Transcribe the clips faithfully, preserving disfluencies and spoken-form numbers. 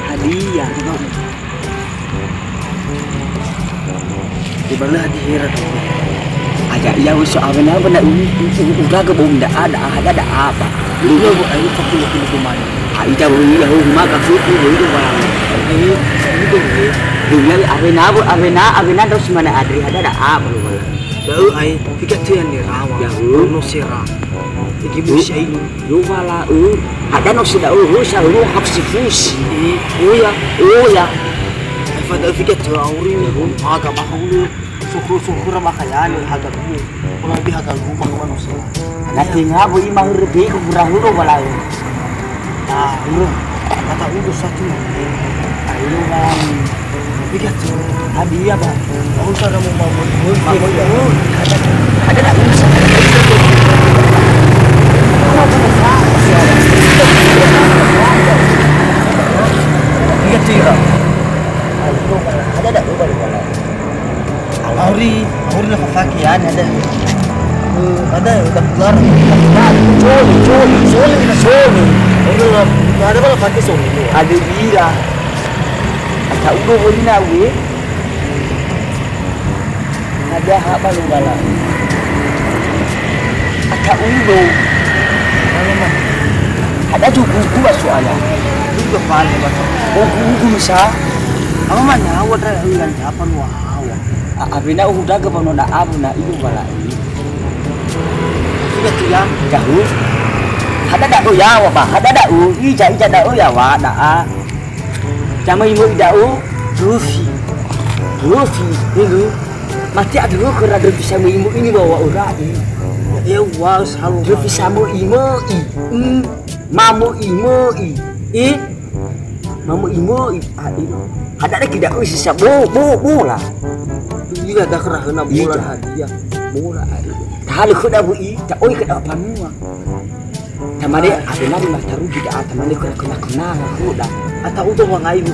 Hadia? Ibalah di hera tu. Aja iya wis awena benda ini, udah ke bom dah ada, ada, ada apa? Lu bu ayo pakai lu kemana? Ah, ita bu iya hu maka fuku bu itu barang. Ini, ini tu. Iya awena bu awena awena terus mana adri ada, ada apa lu bala? Da'ö ai, fika tö ya nerawa. Ya, hu. No sera. Iki bu si ai. Yo wala, ö, ada no si da'ö, ö, sa, ö, hap si fusi. Iya. Ö, ya. Ai fa da'ö fika tö auri ni, ö. Haga bakha ulu. Suku-suku ra bakha ya ni, haga ulu. Kalau lebih haga ulu, bakha manusia. Na tenga bu ima hürü bi ku gurahulu wala, ö. Ah, ulu. Kata ulu satu. Ayo, Bang. Bigat. Hadia, Bang? Aku cara mau bangun. Bangun, bangun. Ada, ada tak bisa. Bigat, Bang. Ada tak? Auri, auri na fafake, ada, ada. Eh, ada, udah keluar. Coli, coli, coli, coli. Auri na, ada apa fake soli? Ada ira. Ata'u do woli na we. Ada haba lu bala. Ata'u do. Ada juga gua soalnya. Itu paling, Mas. Oh, gua bisa. Apa mana? Awak dah ulang apa lu? Awak. A, awena uhudaga ba no da'a bu na ilu wala'i. Sudah tu ya. Jahu. Hada da'u yawa ba, hada da'u, ija, ija da'u yawa da'a. Jamai mo da'u, Rufi. Rufi, ilu. Mati ada ke ra Rufi sama imo ini bawa orang. Ya, wa, selalu. Rufi sama imo i. Hmm. Mamo imo i. Eh? Mamo imo i. Ah, i. Hada ada kita usi sa bo, bo, bola. Ira da kerahena bola. Iya. Hadia. Bola, ah, i. Tahalö khöda bu i, ta oi khöda panua. Tamane, ah, ada nari matarugi da, tamane kena, kena, kena, khöda. Ata'u do wangai bu.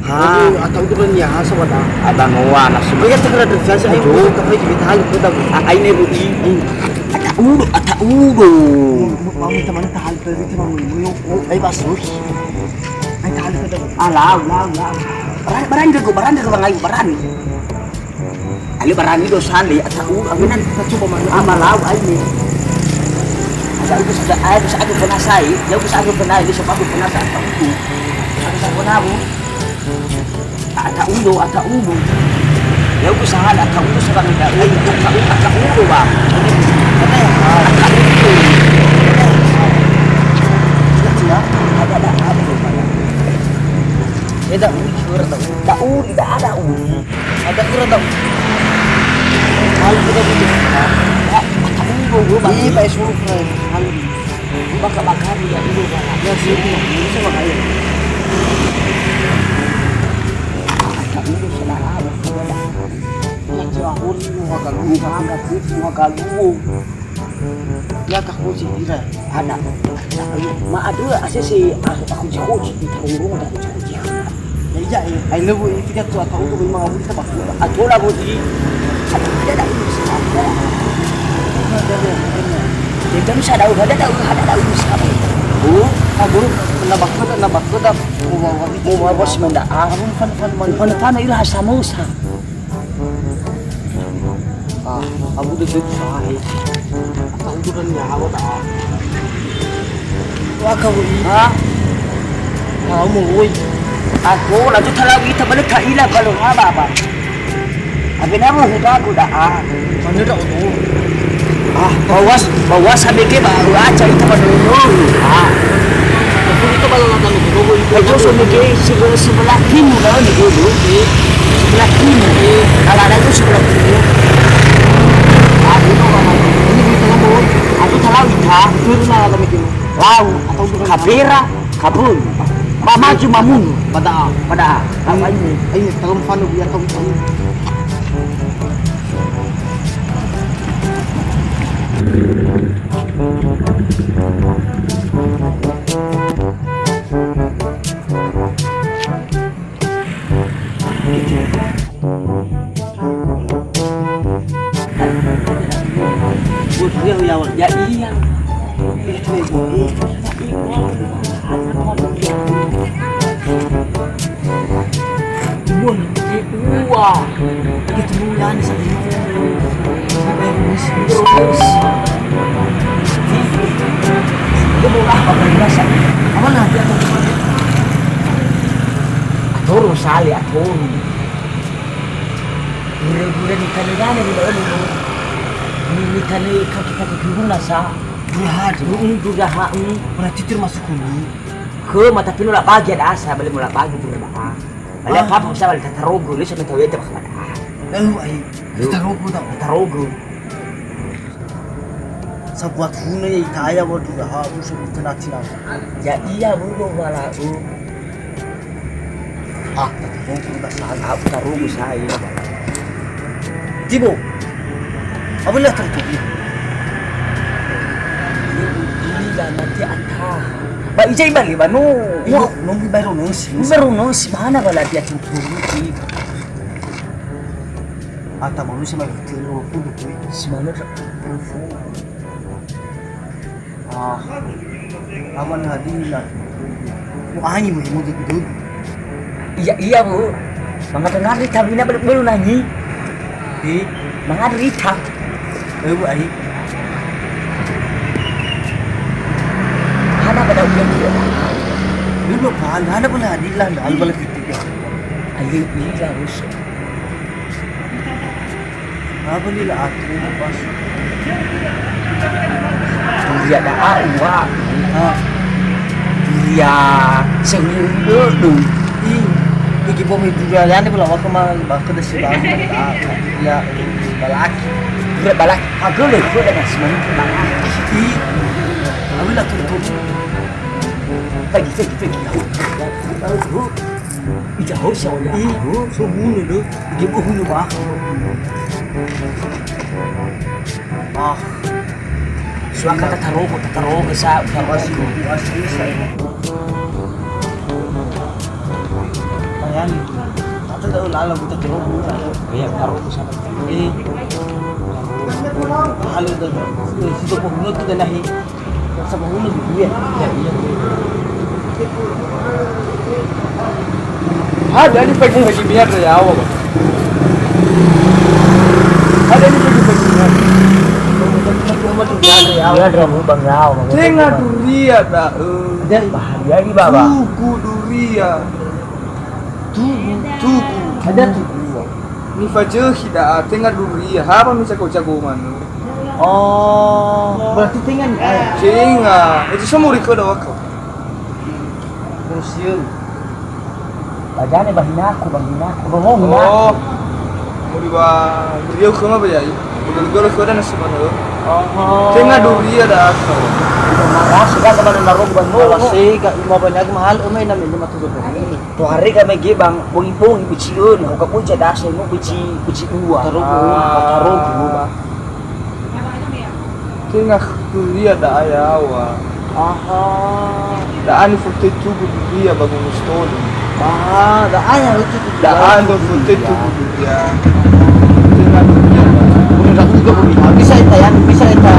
Ha. Ata'u do kan ya, ha, sama da. Ada ngoa, langsung. Bagi tak ada biasa, ayo, aduh, tak lagi kita halö khöda bu. Ah, aine bu i. Ata'u do, ata'u do. Mau minta mana tahalö. Berarti cuma mau, mau, mau, ayo masuk. Ayo tahan kita. Ah, lau, lau, lau. Barani, barani, barani, barani. Alö barani do sale, ata'u, awinan. Kita coba mana? Ah, malau, ayo. Ada itu sudah, ayo, bisa aku pernah saya. Ya, bisa aku pernah, ini sebab aku pernah saya. Aku tak pernah, Bu. Ata'u do, ata'u do. Ya, usaha ata'u do seorang da'u, ata'u, ata'u do, Bang. Ata'u do. Ada, ada, ada, Bang. Eh, da'u, da'u, da'u. Ada, ada, da'u. Kalau kita butuh. Ya, ata'u do, Bang. Ini, Pak, suruh, Pak. Kalau Bakha-bakha ya, ilu bala. Ya, sih, bisa makanya. Kami itu saudara, saudara. Ya, jauh, muha kalu, muha kalu, muha kalu. Ya, tak kunci, tidak. Ada. Ma ada, asal si, aku, aku kunci, kita urung, tak kunci. Ya, iya, iya. Ai, lö, Bu, ini tiga tu, ata'u do memang, Bu, kita bakal. Ata'u lah, Bu, di. Ada, ada, ada. Ya, kan bisa da'u, ada da'u, ada da'u, bisa. Bu, ah, Bu, na bakal, na bakal, da. Mau bawa, mau bawa si manda, ah. Abu, fan, fan, fan. Fan, fan, ira samosa. Ah, abu de de sahe. Ata'u do dan nyawa ta. Wa ka wi. Ha? Mau woi. Aku laju talawi ta balik ka ila kalau apa apa. Abi nama huda aku da ah. Mana da oto? Ah, bawas, bawas sampai ke ba, aca ita pada dulu. Ah. Aku itu kalau nonton itu, aku itu. Ayo, so mege sebelah, sebelah timur lah, mege dulu. Sebelah timur. Kalau ada itu sebelah timur. Ah, itu mana? Ini kita ngomong. Aku tahu ita. Turun lah, kalau mege. Lau, atau bukan? Kapera, kabun. Ba maju mamun. Pada. Pada. Apa ini? Ini, kalau fanu biar tahu. Buat dia ya, ya iya. Wah, itu bulan satu. Dia mau apa, biasa. Apa nanti atau atoru sale, atoru. Gure-gure ni kane-kane ni, ni, ni kane kaki-kaki guruna sa. Duraha, mm, duraha, mm. Berarti termasuk hulu. Khöma, tapi no labagi ada asa, bale mo labagi tu ada. Bale apa-apa, bisa bale tatarogo, le sama tahu ya, tak ada. Lalu, ai, tatarogo tau. Tatarogo. Sabuat huna ya itaya wa duraha, usul kena tilang. Ya iya, bro, wala, uh. Ah, tatarogo ba sa, ah, tatarogo sa, iya. Tibo. Apa lah terjadi? Ini udah mati ata. Ba ija ibali ba no. Iyo, nunggu baru nungsi. Baru nungsi, mana bala dia tutup. Ata manusia mah betul, dua puluh, tuh. Semana tak telepon. Ah, aman hadina. Mu angi mu, mu dudu. Iya, iya, Bu. Mangandrö-ngandrö ita bina baru, baru nangi. Eh, mangandrö ita. Eh, Bu, ai. Ada pada ujian dia. Dulu, Pak, ada pada hadina, ada pada kita. Ayo, iya, harus. Apa ni lah aku pas? Duria da'a ua. Ha. Duria seni dulu. Ih, iki bomi duria yani pula waktu mah waktu dah si bang. Ya, balaki. Duria balaki. Aku le, aku dah ngasih mana balaki. Ih, aku lah tutup. Pagi, pagi, pagi. Ija hosa ya. Ih, so munu do. Ije bohunu ba. Ah. Suaka tatarogo, tatarogo sa, tatarogo. Bayani. Atau tahu lala buta tarogo. Iya, tarogo sa. Eh. Halo, tarogo. Sudah bohunu kita nahi. Ada ni pagi-pagi biar saya awal. Ada ni pagi-pagi biar. Biar kamu bangau. Tenga duria dah. Bahaya ni, Baba. Tugu duria. Tugu, tugu. Ada tugu. Nifazökhi da'a, tenga duria, ha ba mijago-jago manö. Oh, berarti tenga ni, eh? Tenga. Itu semua riko da wako. Terus yeu. Bajane ba hinaku, ba hinaku. Romo hinaku. Oh. Muri ba, beliau ke mana, Yai? Beliau ke mana nasi manö? Oh. Tenga duria da'a. Marasi ka kemana narogo ba no. Marasi ka, mau banyak mahal, eme, namanya matu. Tohare ka mege bang, bongi-bongi beci'ö, na ka boja dasa no beci, beci dua. Tarogo. Ah. Tarogo. Tenga duria da'a yaŵa. Aha. Da'a nifotöi tugu duria ba Gunung Sitoli. Aha, da'a ya itu. Da'a nifotöi tugu duria. Tenga duria. Udah aku juga belum bisa eta ya, bisa eta.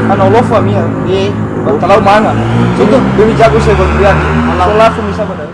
Ana olofa mia. Iya. Talau manga. Itu demi jago saya berlian. Kalau aku bisa pada.